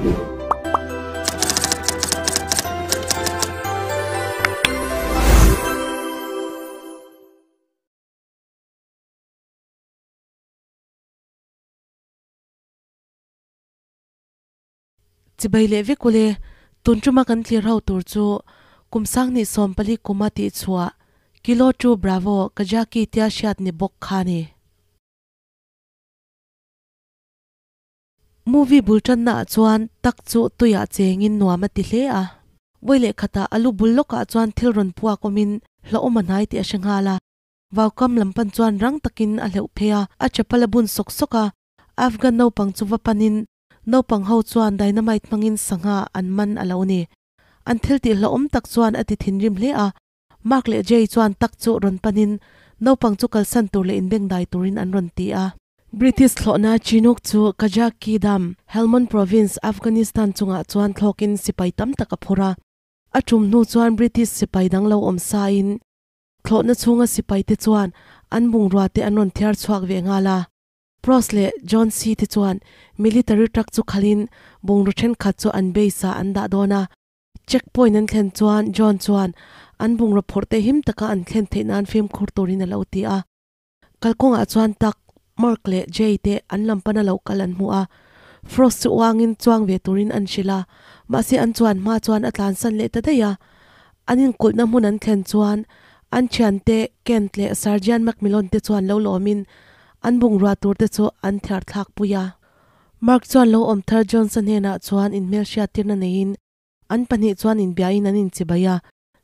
Chibai leh vek ule, tun tuma kan thlir ho tur chu kum sanghnih 14 kuma tih chhuah Kilo Two Bravo Kajaki tia hriat ni bawk kha a ni. Movie bul tanna ah chuan tak chu tuiah chengin nuam a ti hle a. Vawi leh khatah a lu bul lawkah chuan thil rawn puak awmin hlauhawm a hnai tih a hre nghal a. Vaukam lam pan chuan rang takin a hleuh phei a, a chapal a bun sawk sawk a. Afghan naupang chu va panin naupang ho chuan dynamite hmangin sangha an man a lo ni. An thil tih hlauhawm tak chuan a ti thinrim hle a. Mark leh Jay chuan tak chu rawn panin naupang chu kalsan tur leh inbengdai turin an rawn ti a. British thlawhna Chinook chu Kajaki Dam, Helmand Province, Afghanistan chungah chuan thlawkin sipai tam tak a phur a. A tum hnu chuan British sipai dang lo awm sain thlawhna chhunga sipaite chuan an bungrua te an rawn thiar chhuak ve nghal a. Pross leh John C te chuan military truck chu khalhin bungraw thenkhat chu an base ah an dah dawn a. Checkpoint an thlen chuan John chuan an bungraw phurh te him taka an thlen theih nan fimkhur turin a lo ti a. Kalkawngah chuan tak Mark leh Jay te an lam pana lo kal an hmu a, Frost chu uangin chuang ve turin an hrilh a, mahse an chuan hma chuan a tlansan leh ta daih a. An inkulhna hmun an thlen chuan an thiante Kent leh Sergeant Macmillan te chuan lo lawmin an bungrua tur te chu an thiar thlak pui a. Mark chuan lo awm thar Jones-a hnenah chuan inhmelhriattirna neiin an pahnih chuan inbiain an inchibai a.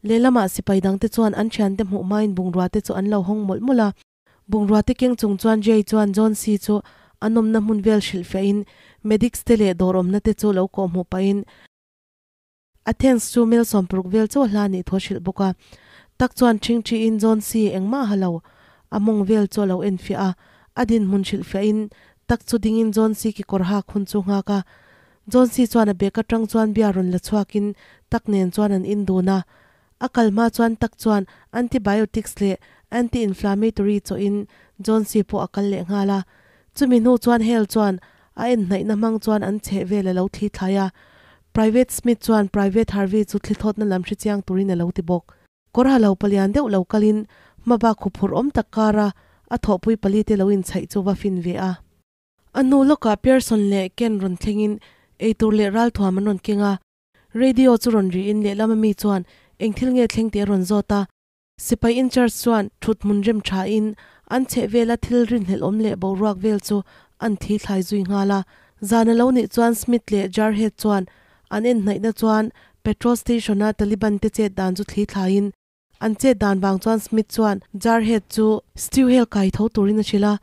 Lehlamah sipai dangte chuan an thiante hmuh hmain bungrua te chu an lo hawng mawlh mawlh a. Bungrua te keng chung chuan Jay chuan John C chu a nawmna hmun vel hrilhfiahin medics te leh dawr awmna te chu lo kawh hmuh pahin Athens chu mel 60 vel chaw hla nih thu a hrilh bawk a. Tak chuan ṭhingṭhiin John C engmah ha lo a mawng vel chu a lo enfiah a, a dinhmun hrilhfiahin tak chu dingin John C kekawr hak hun chu nghak a. John C chuan a bag atang chuan bia rawn la chhuakin tak nen chuan an in dun a. A kal hma chuan tak chuan antibiotics leh anti-inflammatory chawhin John C pawh a kal leh nghal a. Chumi hnu chuan Hale chuan a en hnaihna hmang chuan an chheh vel a lo thli thlai a. Private Smith chuan Private Harvey chu thli thawtna lam hre chiang turin a lo ti bawk. Kawr ha lo palian deuh lo kalin hmabak huphurh awm tak kara a thawhpui pali te lo inchhaih chu va fin ve a. A hnu lawkah Pearson leh Ken rawn thlengin eitur leh ralthuam an rawn keng a. Radio chu rawn riin lehlam ami chuan eng thil nge thleng tih a rawn zawt a. Sipai in charge chuan thut hmun rem thain an chheh vela thil rinhlelh awm leh boruak vel chu an thi thlai zui nghal a. Zan a lo nih chuan Smith leh Jarhead chuan an en hnaihna chuan petrol station-a Taliban te chet dan chu thli thlaiin an chet dan vang chuan Smith chuan Jarhead chu Stew Hale kai tho turin a hrilh a.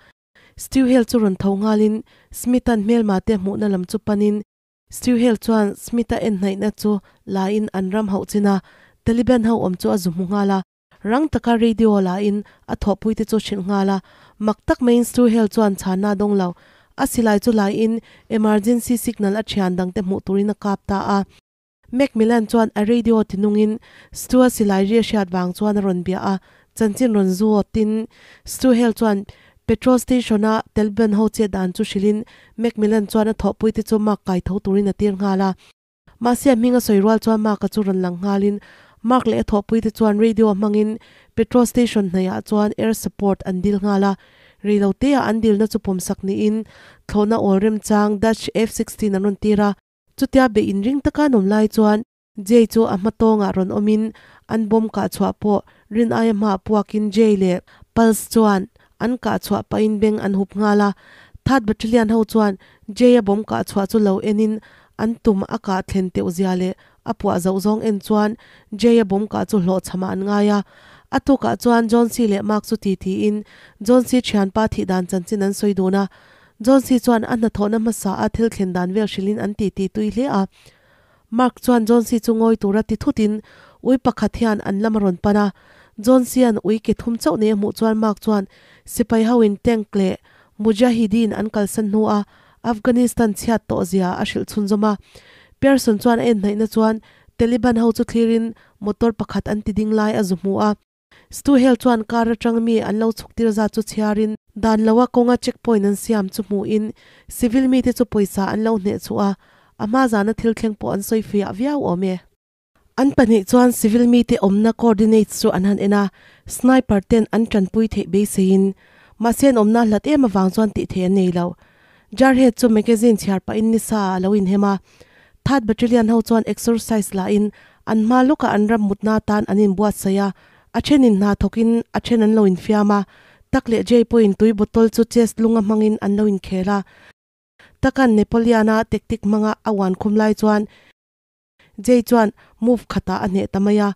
Stew Hale chu rawn tho nghalin Smith-a'n hmelma te hmuhna lam chu panin Stew Hale chuan Smith-a en hnaihna chu la in an ram hauh chin a, Taliban ho awm chu a zu hmu nghal a. Rang taka radio la in a thawhpui te chu hrilh nghal a, mak tak maiin Stew Hale chuan chhanna a dawng lo. A silai chu la in emergency signal a thian dang te hmuh turin a kap ta a. Macmillan chuan a radio tinungin Stu-a silai ri a hriat vang chuan a rawn bia a, chanchin rawn zu awtin Stu Hale chuan petrol station-a Taliban ho chet dan chu hrilhin Macmillan chuan a thawhpui te chu Mark kai tho turin a tir nghal a. Mahse a hming a sawi rual chuan Mark-a chu rawn lang nghalin Mark leh a thawhpui te chuan radio hmangin petrol station hnaihah chuan air support an dil nghal a, reiloteah an dilna chu pawmsak niin thlawhna awl remchang Dutch F-16 an rawn tir a. Chutia be inring taka an awm lai chuan Jay chu a hma tawngah rawn awmin an bomb kah chhuah pawh rin aia hmaah puakin Jay leh Pulse chuan an kah chhuah pahin beng an hup nghal a. Third Battalion ho chuan Jay-a bomb kah chhuah chu lo enin an tum a kah thlen teuh zia leh a puah zoh zawng en chuan Jay-a bomb kah chu hlawhchhamah an ngai a. A tukah chuan Johnsy leh Mark chu titiin Johnsy thianpa thih dan chanchin an sawi dun a. Johnsy chuan a hnathawhna hmasa a thil thlen dan vel hrilhin an titi tui hle a. Mark chuan Johnsy chu ngawi tura ti thutin ui pakhat hian an lam a rawn pan a. Johnsy-a'n ui ke thum chauh nei a hmuh chuan Mark chuan sipai hoin tank leh Mujahideen an kalsan hnu a Afghanistan chhiat tawh zia a hrilh chhunzawm a. Pearson chuan a en hnaihna chuan Taliban ho chu thlirin motor pakhat an ti ding lai a zu hmu a. Stuhel chuan car atang mi an lo chhuk tir zat chu chhiarin dan loa kawnga checkpoint an siam chu hmuhin civil mite chu pawisa an lo hneh chhuah a, A hma zana thil thleng pawh an sawi fiah viau awm e. An pahnih chuan civil mite awmna coordinates chu an han en a, sniper ten an tanpui theih beiseiin, mahse an awmna hlat em avang chuan tih theih an nei lo. Jarhead chu magazine chhiar pahin nisa ah a lo inhem a, Third Battalion ho chuan exercise lahin an hma lawkah an ram mutna atan an inbuatsaih a, a thenin hna thawkin a then an lo infiam a, Tak leh Jay pawhin tui bottle chu chest lunga hmangin an lo inkhel a. Takan Napoleon-a tactic hmanga a uan khum lai chuan Jay chuan move khatah a hneh ta mai a,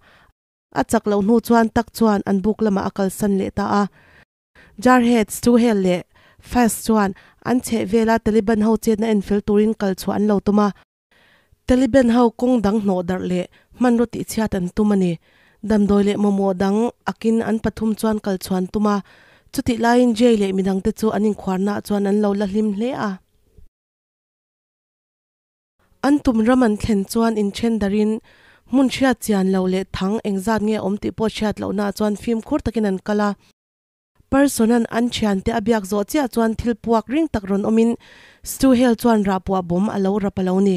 a chak loh hnu chuan Tak chuan an buk lamah a kalsan leh ta a. Jarhead, Stuhel leh Fast chuan an chheh vela Taliban ho chetna enfel turin kal chhuah an lo tum a. Taliban ho kawng dang hnawh darh leh hmanraw tihchhiat an tum a ni. Damdawi leh mamawh dang akin an pathum chuan kal chhuah an tum a, chutih laiin Jay leh midangte chu an inkhuarnaah chuan an lo la hlim hle a. An tum ram an thlen chuan inthen darin hmun hriat chian lo leh thang engzat nge awm tih pawh hriat lohnaah chuan fimkhur takin an kal a. Person-a'n an thiante a biak zawh chiah chuan thil puak ring tak rawn awmin Stuhel chuan rahpuah bawm a lo rap a lo ni.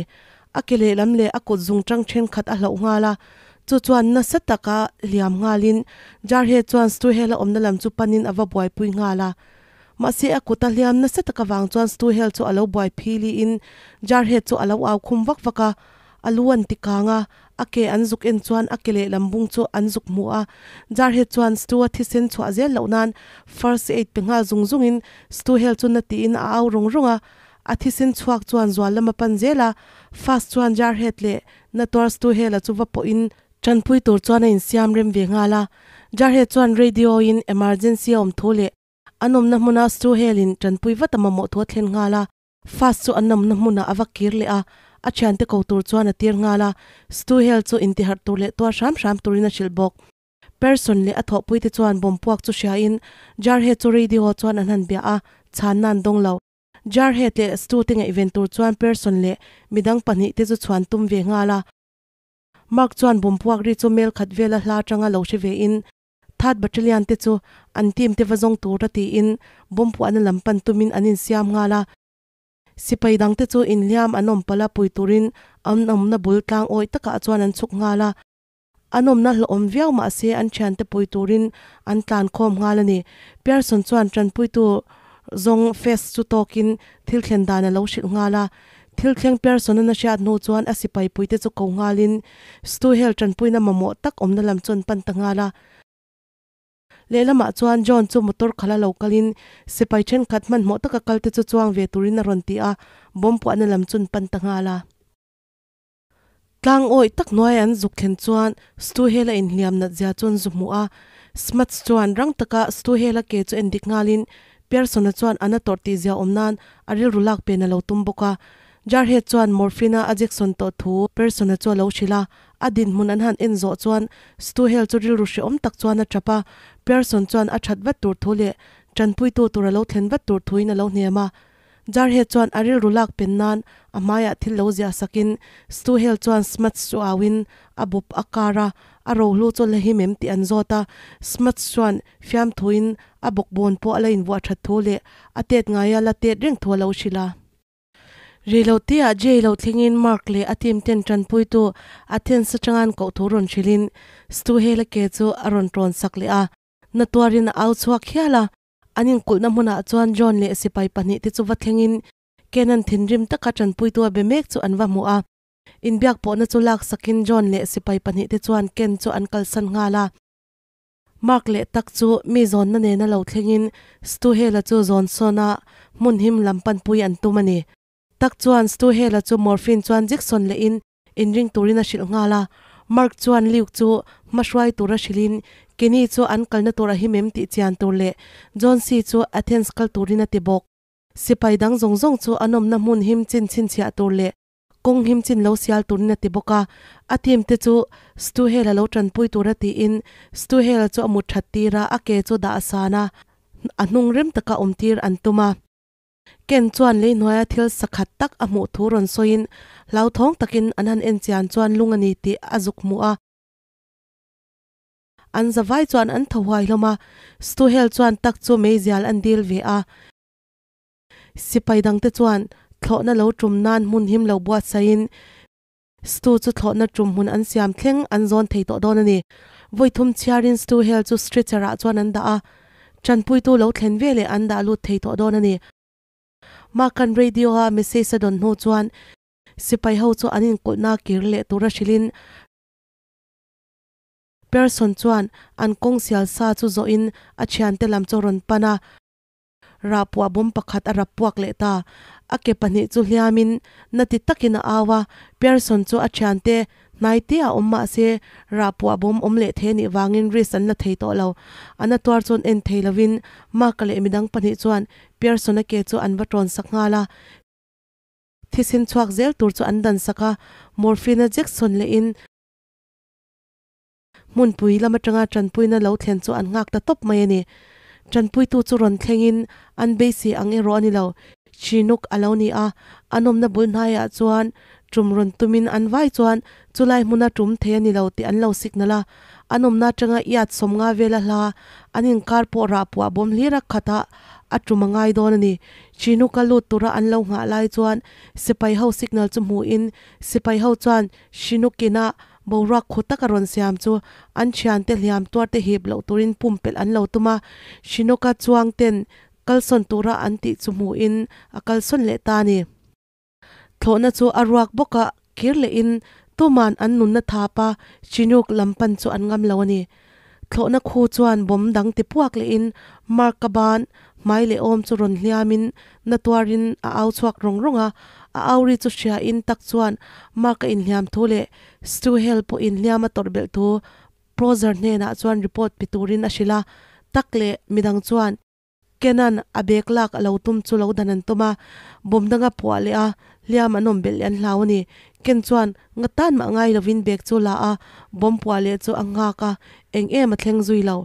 A ke lehlam leh a kut zungchang thenkhat a hlauh nghal a, chu chuan nasa taka hliam nghalin Jarhead chuan Stuhel-a awmna lam chu panin a va buaipui nghal a. Mahse a kut a hliam nasa tak avang chuan Stuhel chu a lo buai philiin Jarhead chu a lo au khum vak vak a, a lu an ti kang a, a ke an zuk en chuan a ke lehlam bung chu an zuk hmu a. Jarhead chuan Stu a thisen chhuah zel loh nan first aid pe nghal zung zungin Stuhel chu na tiin a au rawng rawng a, a thisen chhuak chuan zual lam a pan zel a, Fast chuan Jarhead leh na tuar Stuhel-a chu va pawhin tanpui tur chuan a insiam rem ve nghal a. Jarhead chuan radio-in emergency a awm thu leh An awmna hmuna Stuhel-in tanpui vat a mamawh thu a thlen nghal a, Fast chu an awmna hmunah a va kir leh a, a thiante ko tur chuan a tir nghal a, Stuhel chu intiharh tur leh tuar hram hram turin a hrilh bawk. Persson leh a thawhpuite chuan bomb puak chu hriain Jarhead chu radio chuan an han bia a, chhanna an dawng lo. Jarhead leh Stu te ngaihven tur chuan Persson leh midang pahnihte chu chhuan tum ve nghal a. Mark chuan bomb puak ri chu mel khat vela hla atanga lo hre vein Third Battalion te chu an team te va zawng tura tiin bomb puahna lam pan tumin an insiam nghal a. Sipai dang te chu inhliam an awm palh a pui turin an awmna bul tlang awih takah chuan an chhuk nghal a. An awmna hlawhawm viau mahse an thiante pui turin an tlan khawm nghal a ni. Pearson chuan tanpuitu zawng Fest chu tawkin thil thlen dan a lo hrilh nghal a. Thil thleng Pearson-a na hriat hnu chuan a sipai puite chu ko nghalin Stuhel tanpuina mamawh tak awmna lam chu an pan ta nghal a. Lehlamah chuan John chu motor khala lo kalin sipai thenkhat hmanhmawh taka kalte chu chuang ve turin a rawn ti a, bomb puahna lam chu an pan ta nghal a. Tlang awih tak hnuaia an zuk thlen chuan Stuhel-a inhliam nat zia chu an zu hmuh a. Smuts chuan rang taka Stuhel-a ke chu endik nghalin Pearson-a chuan a na tawrh tih zia awm nan a rilru lak pen a lo tum bawk a. Jarhead chuan Morphine-a a Jackson tawh thu Pearson-a chu a lo hrilh a. A dinhmun an han en zawh chuan Stuhel chu rilru hrehawm tak chuan a tap a. Pearson chuan a that vat tur thu leh tanpuitu tur a lo thlen vat tur thuin a lo hnem a. Jarhead chuan a rilru lak pen nan a hmaiah thil lo ziah sakin Stuhel chuan Smuts chu auin a bawp a kar a, a rohlu chu la him em tih an zawt a. Smuts chuan fiamthuin a bawkbawn pawh a la invuah that thu leh a tet ngaia la tet reng thu a lo hrilh a. Reiloteah Jay lo thlengin Mark leh a team ten tanpuitu Athens atanga an koh thu rawn hrilhin Stuhel-a ke chu a rawn tawn sak leh a, na tuarin a au chhuak hial a. An inkulhna hmunah chuan John leh sipai pahnih te chu va thlengin Kenan thinrim taka tanpuitu a be mek chu an va hmu a. Inbiak pawhna chu laksakin John leh sipai pahnih te chuan Ken chu an kalsan nghal a. Mark leh tak chu mi zawnna nena lo thlengin Stuhela chu zawn sawna hmun him lam panpui an tum a ni. Tak chuan Stuhela chu morphine chuan Jackson lehin Inring turin a hrilh nghal a, Mark chuan Luke chu hma hruai tura hrilhin Kenny chu an kalna tur a him em tih chian tur leh John C chu Athens kal turin a ti bawk. Sipai dang zawng zawng chu an awmna hmun him chin chhinchhiah tur leh kawng him chin lo sial turin a ti bawk a, a team te chu Stuhel-a lo tanpui tura tiin Stuhel-a chu a mut that tir a, a ke chu dah a san a, a hnung rem taka awm tir an tum a. Ken chuan lei hnuaia thil sakhat tak a hmuh thu rawn sawiin hlauthawng takin an han en chian chuan lung a ni tih a zuk hmuh a. An zavai chuan an tho huai hlawm a, Stuhel chuan tak chu meizial an dil ve a. Sipai dangte chuan Thlawhna lo tum nan hmun him lo buatsaihin Stu chu thlawhna tum hmun an siam thleng an zawn thei tawh dawn a ni. Vawi thum chhiarin Stu hel chu stretcher ah chuan an dah a, tanpuitu lo thlen veleh an dah lut thei tawh dawn a ni. Mahkan radio a message a dawn hnu chuan sipai ho chu an inkulhna kir leh tura hrilhin Pearson chuan an kawng sial sa chu zawhin a thiante lam chu a rawn pan a. Rahpuah bawm pakhat a rap puak leh ta. A ke pahnih chu hliamin na ti takin a au a, Pearson chu a thiante hnai te a awm mah se rahpuah bawm awm leh thei anih vangin risk an la thei tawh lo. A na tuar chuan en thei lovin Mark-a leh midang pahnih chuan Pearson-a ke chu an va tawn sak nghal a. Thisen chhuak zel tur chu an dan sak a, Morphine-a Jackson lehin Hmunpui lam atanga tanpuina lo thlen chu an nghak ta tawp mai a ni. Tanpuitu chu rawn thlengin an beisei ang erawh a ni lo. Chinook a lo ni a, an awmna bul hnaiah chuan tum rawn tumin an vai chuan chulai hmuna tum thei a ni lo tih an lo signal a. An awmna atanga iat sawmnga vela hla an inkar pawh rah puah bawm hlir a khat a, a tum a ngai dawn a ni. Chinook a lut tura an lo nghah lai chuan sipai ho signal chu hmuhin sipai ho chuan Chinook ina Boruak khu taka rawn siam chu an thiante hliam tuarte hip loh turin pumpelh an lo tum a, Shinoka chuang ten kalsawn tura an tih chu hmuhin a kalsawn leh ta a ni. Thlawhna chu a ruak bawk a, kir lehin tuman an nunna thap a, Chinook lam pan chu an ngam lo a ni. Thlawhna khu chuan bawm dang ti puak lehin Mark-a ban hmai leh awm chu rawn hliamin na tuarin a au chhuak rawng rawng a, a au ri chu hria in tak chuan Mark-a inhliam thu leh Stuhel pawh inhliam a tawrh belh thu Prozer hnenah chuan report pe turin a hrilh a, tak leh midang chuan Kenan a bag lak a lo tum chu lo dan an tum a, bawm danga puah leh a hliam an awm belh leh an hlau a ni. Ken chuan nga tan mah ngai lovin bag chu la a, bawm puah leh chu a nghak a, eng em a thleng zui lo.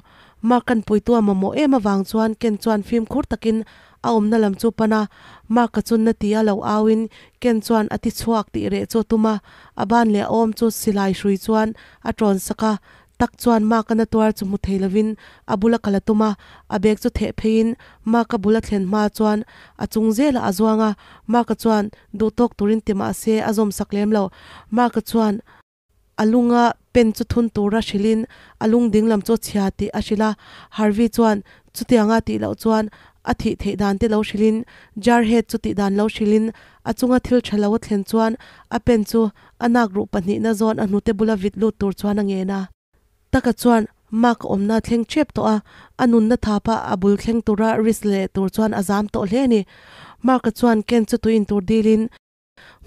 Mark an puitu a mamawh em avang chuan Ken chuan fimkhur takin a awmna lam chu pan a, Mark-a chu na tia lo auin Ken chuan a ti chhuak tih reh chu a tum a, a ban leh a awm chu silai hrui chuan a tawn sak a, Tak chuan Mark-a na tuar chu hmu thei lovin a bula kal a tum a, a bag chu theh pheiin Mark-a bul a thlen hma chuan a chung zelah a zuang a, Mark-a chuan duh tawk turin ti mah se a zawm sak lem lo. Mark-a chuan a lunga pen chu thun tura hrilhin a lung ding lam chu a chhia tih a hrilh a, Harvey chuan chutianga tih loh chuan a thih theih dan te lo hrilhin Jarhead chu tih dan lo hrilhin a chunga thil tha lo a thlen chuan a pen chu A nak ruh pahnihna zawn a hnute bula vit lut tur chuan a ngen a. Taka chuan Mark a awmna thleng ṭep tawh a, a nunna thapa a bul thleng tura risk leh tur chuan a zam tawh hle a ni. Mark-a chuan Ken chu tui intur dilin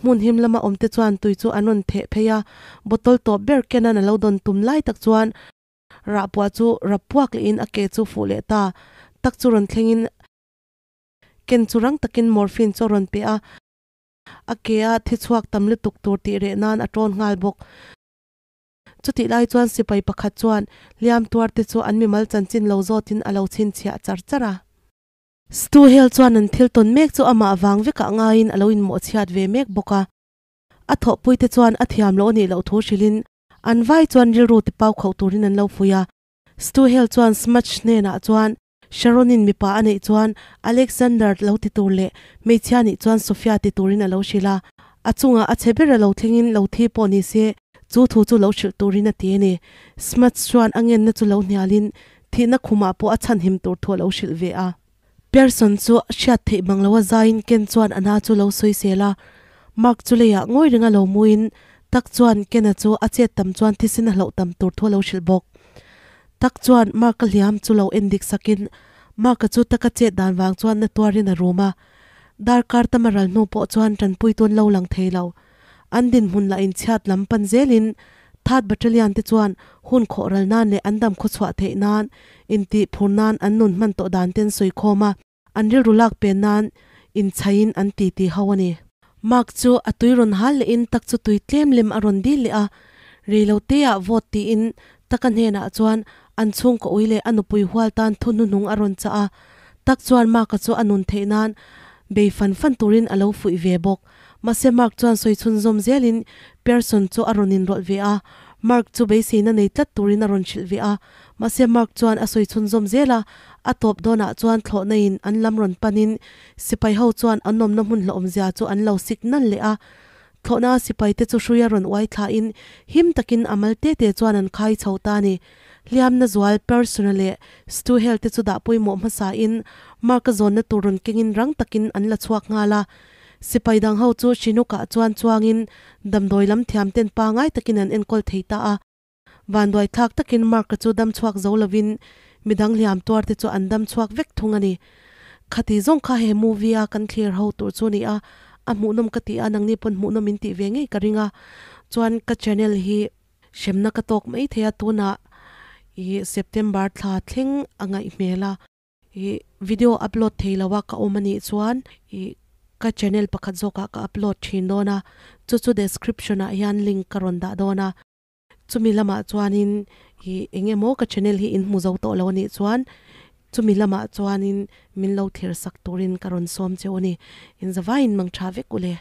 hmun him lama awmte chuan tui chu an rawn theh phei a, bottle tawp ber Ken-a'n a lo dawn tum lai tak chuan rahpuah chu rap puak lehin a ke chu fuh leh ta tak chu rawn thlengin Ken chu rang takin morphine chu a rawn pe a. A ke a thi chhuak tam lutuk tur tih reh nan a tawn nghal bawk. Chutih lai chuan sipai pakhat chuan hliam tuar te chu an mimal chanchin lo zawtin a lo chhinchhiah char char a. Stuhel chuan an thil tawn mek chu amah vang vekah ngaiin a lo inmawhchhiat ve mek bawk a. A thawhpui te chuan a thiam loh a nih loh thu hrilhin an vai chuan rilru ti pau khauh turin an lo fuih a. Stuhel chuan Smudge hnenah chuan Sharon-in mipa a neih chuan Alexander lo ti tur leh hmeichhia nih chuan Sofia ti turin a lo hrilh a. A chungah a chhe ber a lo thlengin lo thi pawh ni se chu thu chu lo hrilh turin a ti a ni. Smuts chuan a ngenna chu lo hnialin thihna khumah pawh a chhanhim tur thu a lo hrilh ve a. Pearson chu hriat theih mang loa zaiin Ken chuan a na chu lo sawi sel a. Mark chu leiah ngawi ringa lo muin tak chuan Ken-a chu a chet tam chuan thisen a hlauh tam tur thu a lo hrilh bawk. Tak chuan Mark-a hliam chu lo en dik sakin Mark-a chu taka chet dan vang chuan na tuarin a rum a. Darkar tama ral hnu pawh chuan tanpui tun lo lang thei lo. An dinhmun lah inchhiat lam pan zelin Third Battalion te chuan hun khawh ral nan leh an dam khawchhuah theih nan intih phur nan an nun hman tawh dan ten sawi khawm a, an rilru lak pen nan inchhaiin an ti ti ho a ni. Mark chu a tui rawn hal lehin tak chu tui tlem lem a rawn dil leh a, reiloteah vote tiin taka hnenah chuan an chhungkaw ui leh a nupui hual tan thu hnuhnung a rawn chah a, tak chuan Mark-a chu a nun theih nan bei fan fan turin a lo fuih ve bawk. Mahse Mark chuan sawi chhunzawm zelin Pearson chu a rawn inrawlh ve a, Mark chu beiseina nei tlat turin a rawn hrilh ve a, mahse Mark chuan a sawi chhunzawm zel a, a tawp dawnah chuan thlawhna in an lam rawn panin sipai ho chuan an awmna hmun hlawhawmzia chu an lo signal leh a. Thlawhna a sipai te chu hrui a rawn uai thlain him takin a mal te te chuan an khai chho ta a ni. Hliamna zual Persona leh Stuhel te chu dah pawimawh hmasa in Mark-a zawnna tur rawn kengin rang takin an la chhuak nghal a. Sipai dang ho chu Chinook-ah chuan chuangin damdawi lam thiam ten pangai takin an enkawl thei ta a. Vanduai thlak takin Mark-a chu dam chhuak zo lovin midang hliam tuar te chu an dam chhuak vek thung a ni. Khati zawng kha he movie a kan thlir ho tur chu ni a, a hmuhnawm ka ti a, nangni pawn hmuhnawm in tih ve ngei ka ring a. Chuan ka channel hi hremna ka tawk mai thei a, tunah ih September thla thleng a ngaih hmel a. Ih video upload thei lo a ka awm a nih chuan ih ka channel pakhat zawkah ka upload thin dawn a, chu chu description ah hian link ka rawn dah dawn a. Chumi lamah chuanin ih eng emaw ka channel hi in hmu zo tawh lo a nih chuan chumi lamah chuanin min lo thlir sak turin ka rawn sawm cheu a ni. Inzavaiin mang tha vek u le.